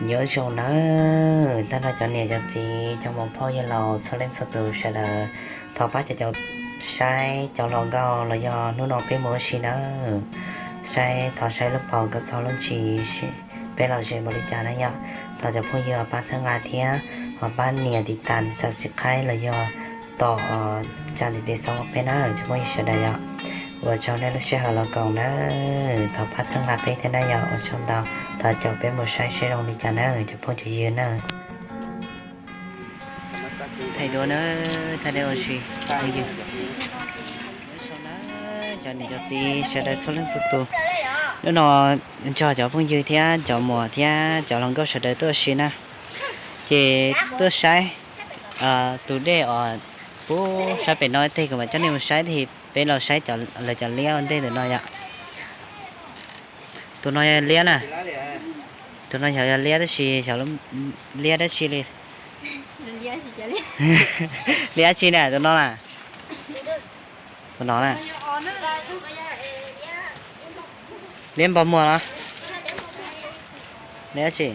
Nyob zoo nawb, tag nrho cov niam cov txiv, cov muam phauj yawg laus txhua leej txhua tus sawv daws, thov pab cov caum saib cov hluas nkauj los yog hnub no peb mus ua si nawb. Saib, thov saib lub paus kom txog lub ntsis, peb los ze npaum li cas na yom. Thov cov phooj ywg ho pab txhawb nqa thiab ho pab nias tiv tas subscribe los yog tom tsa ntiv tes xoob peb na cov phooj ywg sawv daws yom. Ua tsaug nej lub sij hawm los koom nawb, thov pab txhawb nqa peb thiab na yom. Ua tsaug ntau, thov caum peb mus saib seb zoo li cas na cov phooj cov ywg na. Thaij duab na, thaij duab ua si phooj ywg. Cov niam cov txiv sawv daws txhua leej txhua tus, hnub no nrog cov phooj ywg thiab cov muam thiab cov hluas nkauj sawv daws tuaj ua si na, ces tuaj saib tus dej uas puag sab pem no teg kuv mam coj nej mus saib, tab sis peb los saib lawv cov liab ua ntej ntawm no yom. Tus no yog liab na, tus no xyov yog liab tab sis xyov liab dab tsi li. Liab dab tsi na tus no na? Tus no na, liab npog muag los? Liab dab tsi?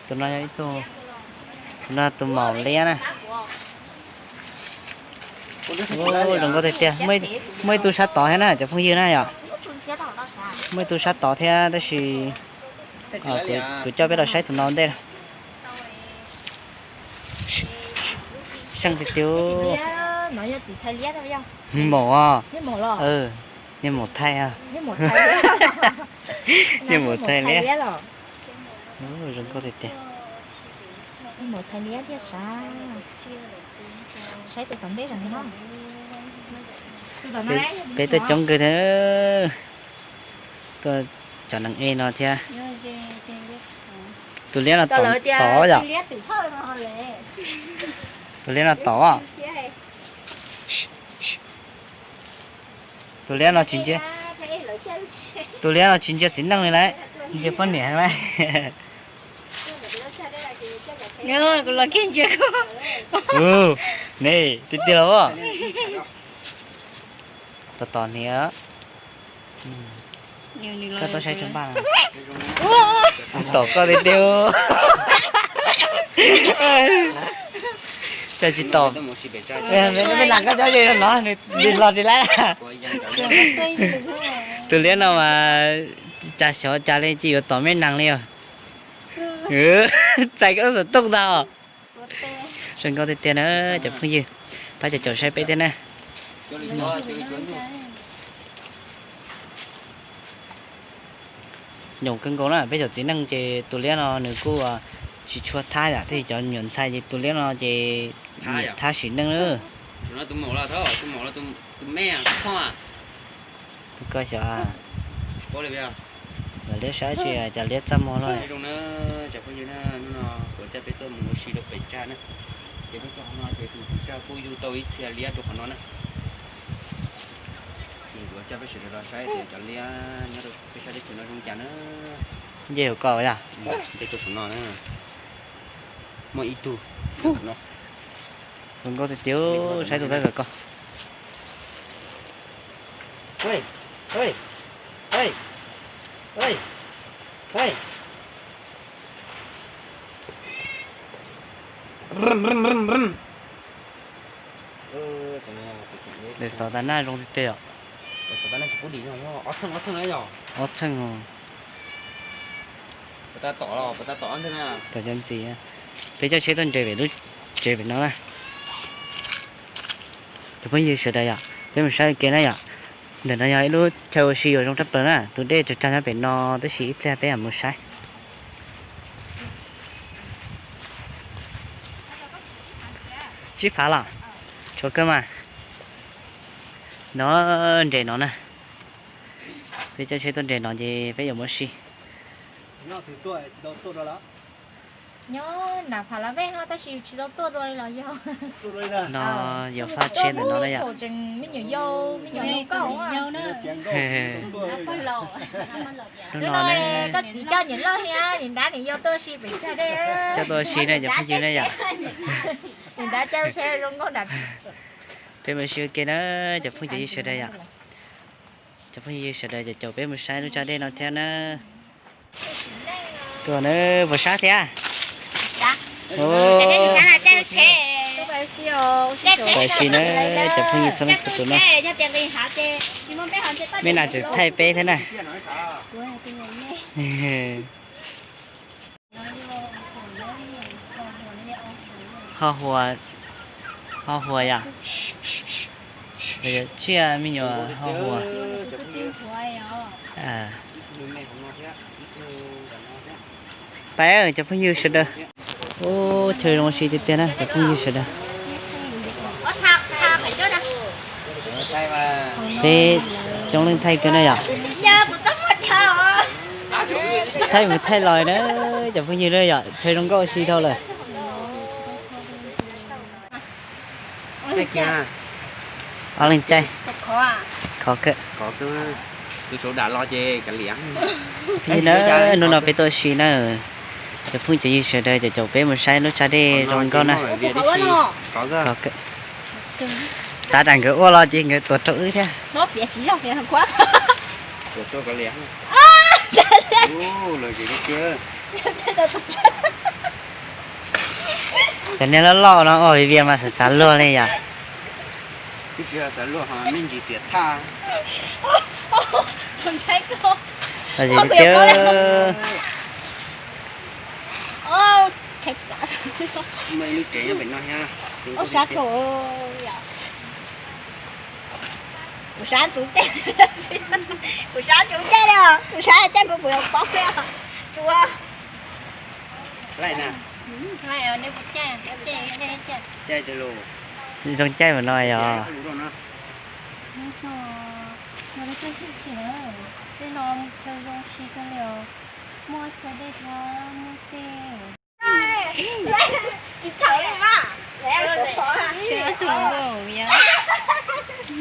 Tus no yog ib tug, tus no tus maum liab na. Zoo nkauj tiag tiag. Muaj ib tug sab tod thiab na cov phooj ywg na yom. Muaj ib tug sab tod thiab tab sis kuv coj peb los saib tus no ntej. Seej tiag tiag. Maum, niag maum thaij, niag maum thaij liab. Zoo nkauj tiag tiag. Peb tuaj coob kawg thiab, tuaj cov neeg ej no thiab. Tus liab no tom yom? Tus liab no tom. Tus liab no tsis ntsia, tus liab no tsis ntsia txiv neej li lauj, ntsia poj niam lauj. Kuv los kiag ntsia kuv. Ne, tiag tiag los. Tom tom niam. Koj tuaj saib tso npaj. Tom koj tiag tiag. Cas tsis tom. Peb nas koj cov ze no nws los tsis lawm. Tus liab no mas cas xyov cas li ces yuav tom me nas li os. Txais koj xov tooj ntag. Zoo nkauj tiag tiag na cov phooj ywg, pab caum caum saib peb thiab na. Nyoos kawg nkaus na, peb cov txiv neej ces tus liab no nws kuj tsis tshua thab yam thiab cov me nyuam ntxhais ces tus liab no ces nyiam thab sim neej na. Koj xyov, liab saib tsis cas liab txaj muag lawm. Cov phooj ywg na, hnub no kuv coj peb tuaj mus ua si rau pem tsag na. Ces tuaj txog qhov no ces tus tsag kuj yug tau ib txhia liab rau qhov no na. Ces kuv coj peb sawv daws los saib tias cov liab nyob rau peb sab teb chaws no zoo cas na. Nce hauv ko yog? Nce rau saum no na. Muaj ib tug no. Zoo nkauj tiag tiag, saib tus tab tom ko. Daim xov tas naj zoo tiag tiag os. Ob txheej os. Tom cov ntxiv, peb coj tsheb tuaj nres pem lub tsev pem no na. Cov phooj ywg sawv daws yom, peb mus saib ua ke na yom. Ntawm no yog ib lub chaw ua si uas zoo tshaj plaws na, tus dej tsag tsag nyob pem no tab sis ib pliag peb mam mus saib. Tsib phav los? Tshuav kawg mas. No, nres no na. Peb coj tsheb tuaj nres no ces peb yuav mus ua si. Nyob nram Pha La Vej no tab sis tsis tau tuaj dua li los yog. No yuav faj tsheb ntawm no na yom. Tseem me nyuam yau, me nyuam yau nkauj. Hnub no koj txiv coj niam loj thiab niam dab niam yau tuaj ua si pem tsag dej. Coj tuaj ua si na cov phooj ywg na yom. Niam dab coj tsheb zoo nkauj nram. Peb mus ua si ua ke na, cov phooj cov ywg sawv daws yom. Cov phooj ywg sawv daws caum caum peb mus saib lub tsag dej no thiab na. Tuaj na, puas sab thiab? Tam sim na, cov phooj ywg txhua leej txhua tus na, mej nam tseem thaij peb thiab na. Ho hua, ho hua yom. Tsiaj me nyuam ho hua. Peb cov phooj ywg sawv daws. Ub, chaw zoo ua si tiag tiag na cov phooj ywg sawv daws. Peb coob leej thaij kawg na yom. Thaij mus thaij los na, cov phooj ywg na yom, chaw zoo nkauj ua si dhau lawm. Ob leeg caij. Khov kawg. Phooj ywg na, hnub no peb tuaj si na, cov phooj cov ywg sawv daws caum caum peb mus saib lub tsag dej zoo nkauj na. Txav tas nkawd ua los ces nkawd tuav rau wb thiab. Cov niag loj loj no ua vias mas xav xav luag li yom. Los zem tiag tiag. Kuv sab tsuv caij, kuv sab tsuv caij li os, kuv sab caij kuv kuv yuav poob li os. Tsuv. Zoo caij mas no yog. Tej no chaw zoo si kawg li os, muaj chaw dej thiab muaj tej.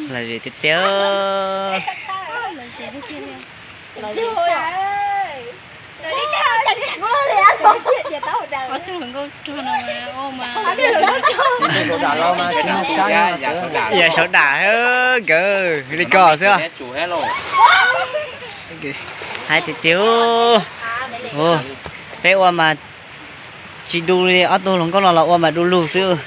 Los zem tiag tiag. Ob tug hluas nkauj rog no mas, yog sawv dam nkawd li ko xwb. Hais tiag tiag. Peb ua mas tsis du li, ob tug hluas nkauj no los ua mas du lug xwb.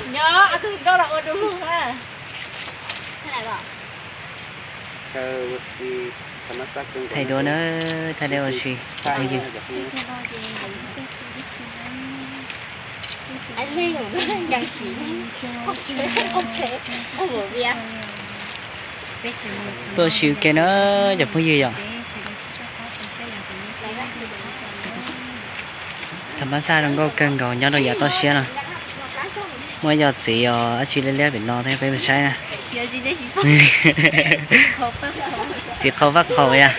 Thaij duab na, thaij duab ua si. Tuaj si ua ke na cov phooj ywg yom. Tham mas xaj zoo nkauj kawg nkaus nyob rau yav toj siab no. Muaj yog txiv os dab tsi liab liab pem no thiab peb mus saib na. Txiv qhau faj qhau yom.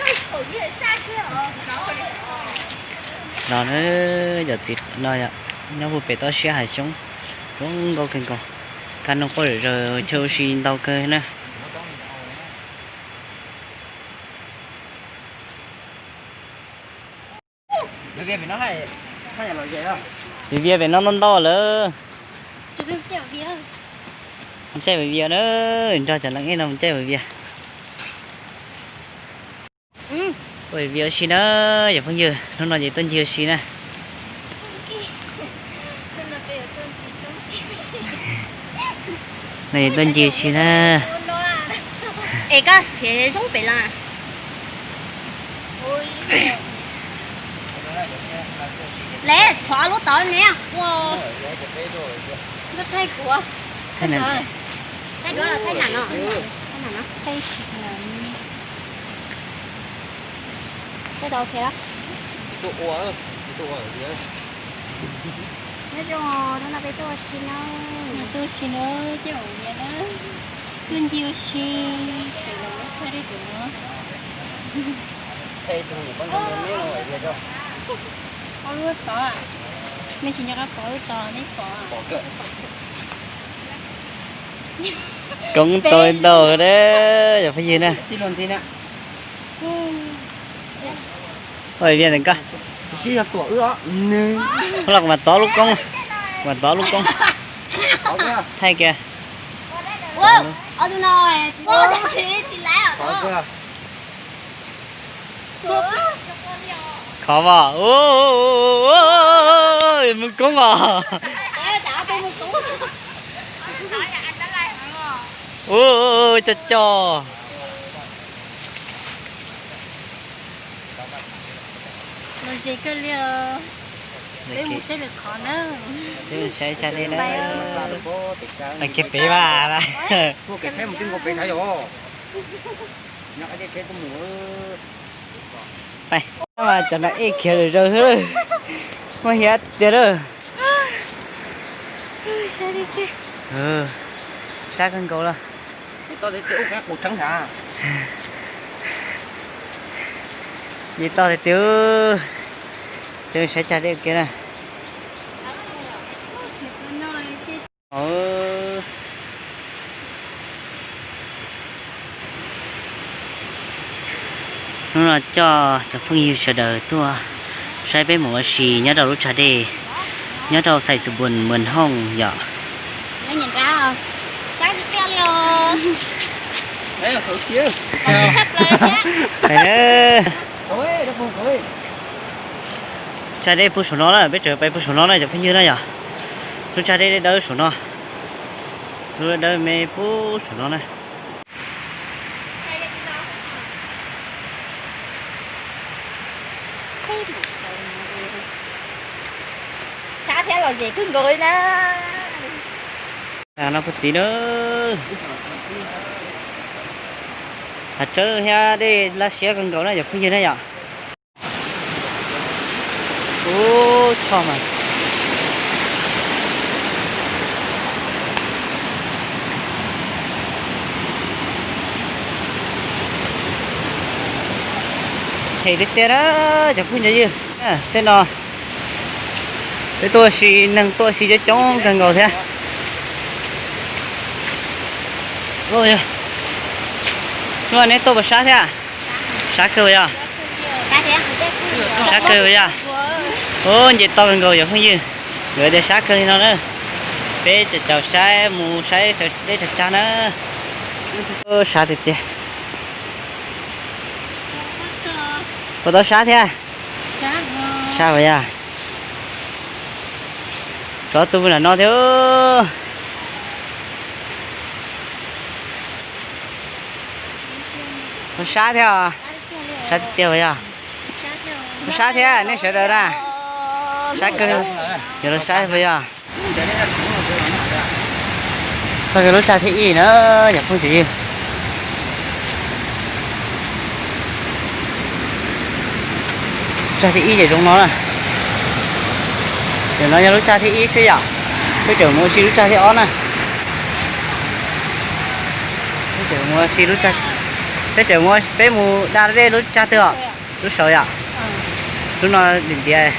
No na, yog txiv no nyob puag pem toj siab hav xyoob zoo nkauj kawg nkaus. Kaj noog quaj zom zaws chaw ua si ntau kawg na. Viv vias pem no ntau ntau lawm. Caij viv vias na, nrog cov leej ej no caij viv vias. Ua vias ua si na, cov phooj ywg, hnub no ces tuaj ncig ua si na. No ces tuaj ncig ua si na. Es koj khiav zoo pem los? Lawv thov lub tod ne. Thaij kuv. Thaij duab los thaij nam no? Thaij nam no. Thaij tau ok. Nyob zoo, hnub no peb tuaj ua si na. Tuaj ua si na, coj ua vias na. Tuaj ncig ua si, pem los muab tshaj dej pem no. Ob lub tod, nej tsis nco qab pom lub tod nej pom. Koob tau ntau na, cov phooj ywg na. Ua vias ntawm koj. Los mas tov lub koob, mas tov lub koob. Thaij kiag. Khov os. Koob os. Ua, ua, ua, cov cov. Los ze kawg li os. Peb mus saib lwm qhov na. Peb mus saib tsa dej na. Pais kiag pem mas. Pais, cov no ej khiav zom zaws xwb. Muaj hiav tiag lawm. Sab kawg nkaus lawm. Nce toj tiag tiag. Peb saib tsa dej kiag na. Hnub no coj cov phooj ywg sawv daws tuaj saib peb mus ua si nyob rau lub tsag dej nyob rau Xais Xus Npuas, Muas Hooj yom. Tsag dej puag saum no na, peb tseem pais puag saum no na cov phooj ywg na yom. Lub tsag dej dawb saum no, lub dawb me puag saum no na. Sab thiab los ze kawg nkaus li na. No puag tid na. Hav tsawb thiab dej laj siab kawg nkaus na cov phooj ywg na yom. Ub, choj mas. Hem tiag tiag na cov phooj cov ywg. Tej no peb tuaj ua si, neeg tuaj ua si coob coob kawg nkaus thiab. Hnub no neb tuaj puas sab thiab? Sab kawg puas yog? Sab kawg puas yog? Ub, nce toj kawg nkaus yog phooj ywg. Nkawd tias sab kawg li no na. Peb caum caum saib mus saib deb tsag tsag na. Sab tiag tiag. Puas tau sab thiab? Sab puas yog? Tsov tu nram no thiab. Puas sab thiab? Sab tiag puas yog? Puas sab thiab nej sawv daws na? Sab kawg, yog lub sab puas yog? Txog kiag lub tsag thib ib na, cov phooj ywg. Tsag thib ib ces zoo no na. Cov no yog lub tsag thib ib xwb yom. Peb tseem mus ua si lub tsag thib ob na. Peb tseem mus ua si lub tsag, peb tseem mus, peb mus da dej lub tsag twg os? Lub saud yom. Lub no dim ntiav.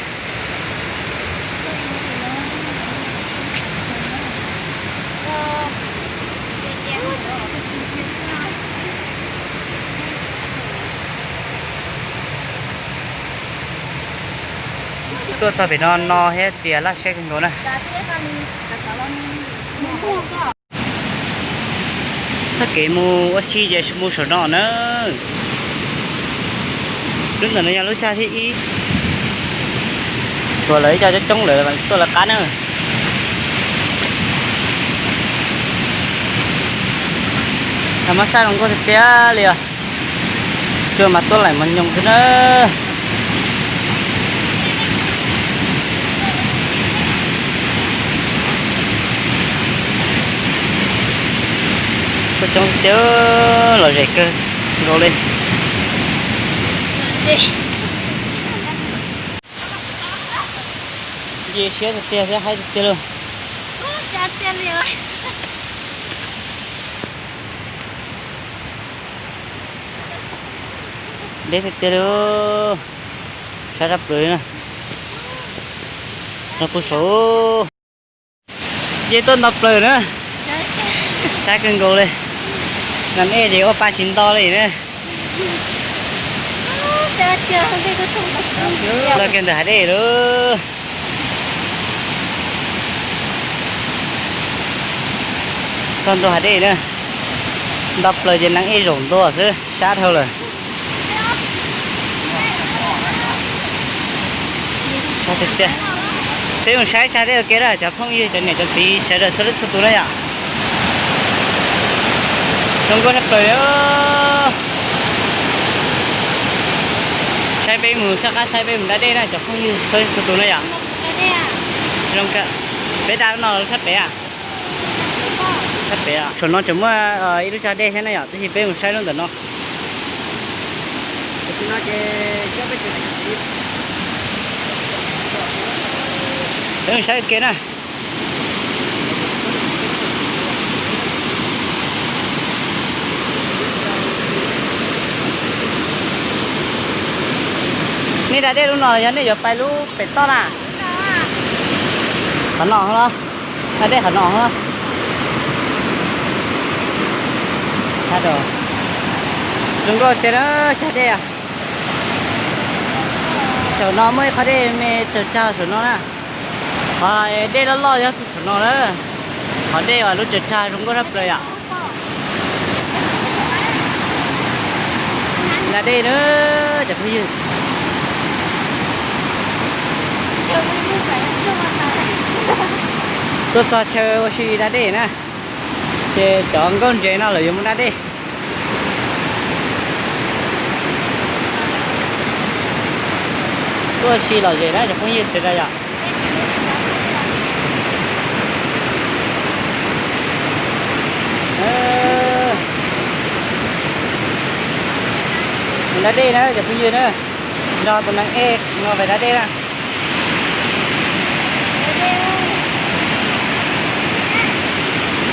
Tuaj txog pem no no thiab txias laj siab kawg nkaus na. Txoj kev mus ua si ces mus saum no na. Lub ntawm no yog lub tsag thib ib. Tshuav lawv ib co coob coob lawm tuaj lawv qab na. Thaum mas xaj zoo nkauj tiag tiag li os. Cua mas tuaj laim mos nyoos xwb na. Tuaj coob tiag, lom zem kawg nkaus li. Nce siab tiag tiag thiab haib tiag tiag lauj. Deb tiag tiag li. Sab sab plaws li na. No puag saud. Nce tuaj nto plaws na. Sab kawg nkaus li. Nas ej ces ua pa tsis nto li na. Txog kiag ntawm hav dej lauj. Txog ntua hav dej na. Nto plaws ces nas ej zaum ntua xwb, sab dhau lawm. Sab tiag tiag. Peb mus saib tsa dej ua ke na cov phooj ywg, cov niam cov txiv sawv daws txhua leej txhua tus na yom. Zoo nkauj tshaj plaws li. Saib peb mus, soj qab saib peb mus da dej na cov phooj ywg txhua leej txhua tus na yom. Zoo, peb da no thaj pem a? Thaj pem a? Saum no tseem muaj ib lub tsa dej thiab na yom, tab sis peb mus saib lub ntawm no. Peb mus saib ua ke na. Nej da dej lub no los yog nej yuav pais lub pem toj na? Qhov no los? Da dej qhov no. Zoo nkauj xwb na, tsag dej. Saum no muaj ib qhov dej me tsawg tsag saum no na. Qhov dej loj loj yog saum no na. Qhov dej uas lub tsawg tsag zoo nkauj tshaj plaws yom. Da dej na cov phooj ywg. Tuaj txog chaw ua si da dej na. Ces cov nkauj ntses no lawv yuav mus da dej. Tuaj ua si lom zem na cov phooj ywg sawv daws yom. Mus da dej na cov phooj ywg na. Nrog tus neeg ej no pais da dej na.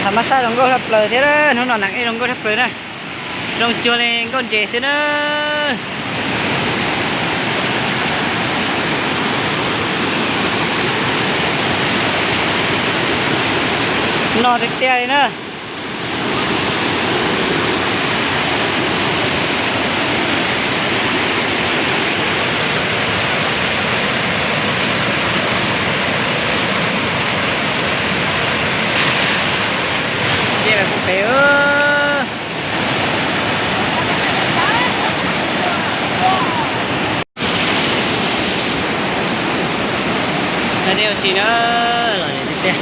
Tham mas xaj zoo nkauj tshaj plaws thiab, hnub no neeg ej zoo nkauj tshaj plaws na. Zoo cuag li nkauj ntses xwb na. No tiag tiag li na. Dej pem. Da dej ua si na, lom zem tiag tiag.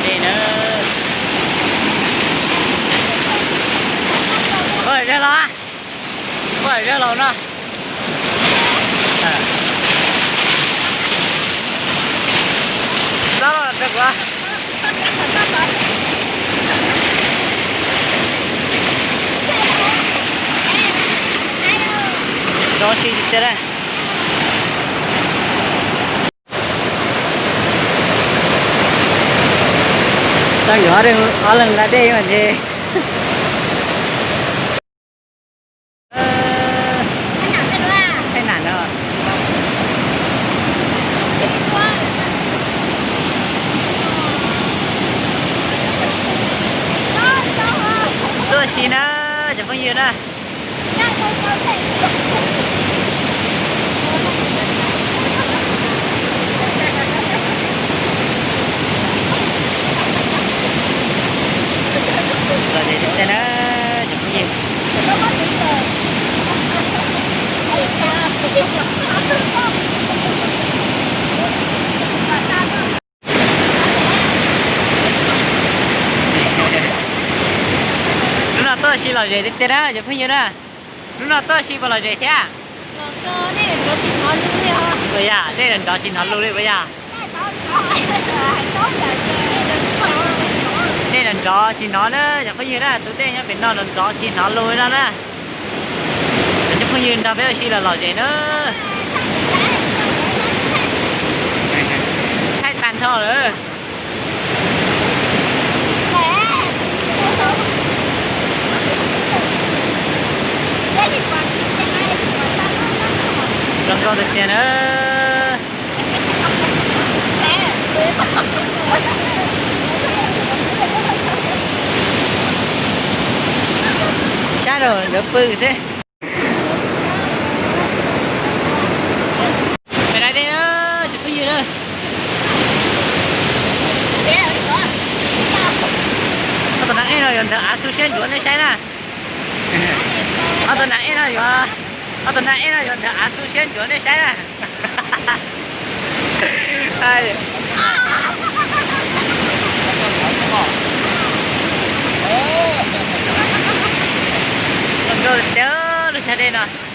Dej na. Ua zaj los, ua zaj los no. Tab los rau kuv. Zoo si tiag tiag. Tau yuav ob leeg da dej mas ntshe. Tuaj si na, cov phooj ywg na. Lom zem tiag tiag na, cov phooj ywg. Lub no tuaj si lom zem tiag tiag na cov phooj ywg na. Lub no tuaj si puas lom zem thiab? Puas yog dej nrov tsis hnov lus li puas yog? Dej nrov tsis hnov na cov phooj ywg na, tus dej nyob pem no nrov tsis hnov lus no na. Cov phooj ywg nrog peb ua si los lom zem na. Thaij tag nrho lawm. Zoo nkauj tiag tiag na. Sab rau nkawd pw xwb. Siab ntsuav nej saib na. Ob tug nas ej no yuav, ob tug nas ej no yuav nrog av xu siab ntsuav nej saib na. Nkauj tiag lub chaw dej no.